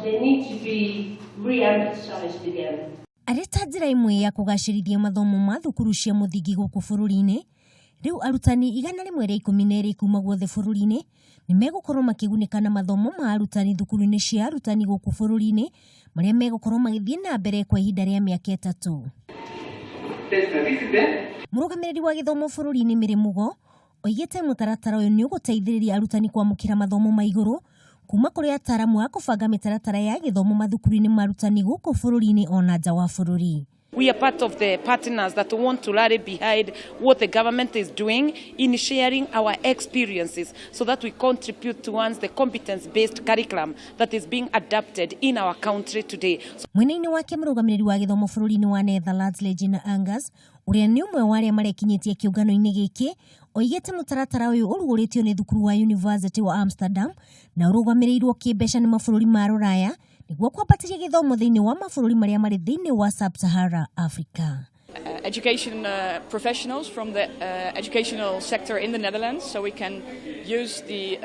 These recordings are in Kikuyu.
They need to be re-emphasized again. Arĩ ta njĩra ĩmwe ya kũgacĩrithia mathomo ma thukuru cia mũthingi gũkũ bũrũri-inĩ, rĩu arutani 112 kuma guothe bũrũri-inĩ nĩ megũkorwo makĩgunĩka na mathomo ma arutani thukuru-inĩ cia arutani gũkũ bũrũri-inĩ, marĩa megũkorwo magĩthiĩ na mbere kwa ihinda rĩa mĩaka 3. Mũrũgamĩrĩri wa gĩthomo bũrũri-inĩ Mary Mugo oigĩte mũtaratara ũyũ nĩ ũgũteithĩrĩria arutani kwamũkĩra mathomo ma igũrũ kuma kũrĩ ataaramu a kũbanga mĩtaratara ya gĩthomo mathukuru-inĩ ma arutani gũkũ bũrũri-inĩ ona nja wa bũrũri. We are part of the partners that want to rally behind what the government is doing in sharing our experiences so that we contribute towards the competence-based curriculum that is being adapted in our country today. Mwena-inĩ wake, mũrũgamĩrĩri wa gĩthomo bũrũri-inĩ wa Netherlands, Regina Angas, ũrĩa nĩ ũmwe wa arĩa marekinyĩtie kĩũngano-inĩ gĩkĩ, oigĩte mũtaratara ũyũ ũrugũrĩtio nĩ thukuru wa University wa Amsterdam na ũrũgamĩrĩirwo kĩmbeca nĩ mabũrũri ma Rũraya nĩguo kwambatĩria gĩthomo thĩinĩ wa mabũrũri marĩa marĩ thĩinĩ wa Sub-Sahara Africa. Education professionals from the educational sector in the Netherlands, so we can use the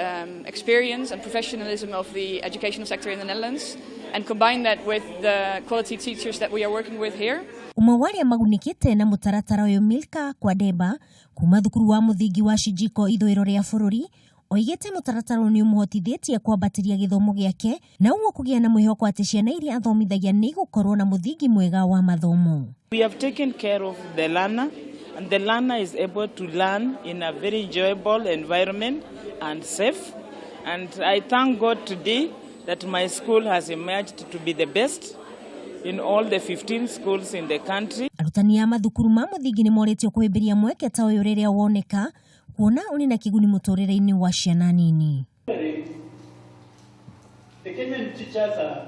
experience and professionalism of the educational sector in the Netherlands and combine that with the quality teachers that we are working with here. Ũmwe wa arĩa magunĩkĩte na mũtaratara ũyũ, Milka Kwadeba kuma thukuru wa mũthingi wa Shijiko, ithũĩro rĩa bũrũri, oigĩte mũtaratara ũyũ nĩ ũmũhotithĩtie kwambatĩria gĩthomo gĩake na ũguo kũgĩa na mwĩhoko atĩ ciana iria athomithagia nĩ igũkorwo na mũthingi mwega wa mathomo. We have taken care of the learner, and the learner is able to learn in a very enjoyable environment and safe. And I thank God today that my school has emerged to be the best in all the 15 schools in the country. Arutani a mathukuru ma mũthingi nĩ morĩtio kũhĩmbĩria mweke ta ũyũ rĩrĩa woneka, kuona ũrĩ na kĩguni mũtũrĩre-inĩ wa ciana nini. The Kenyan teachers are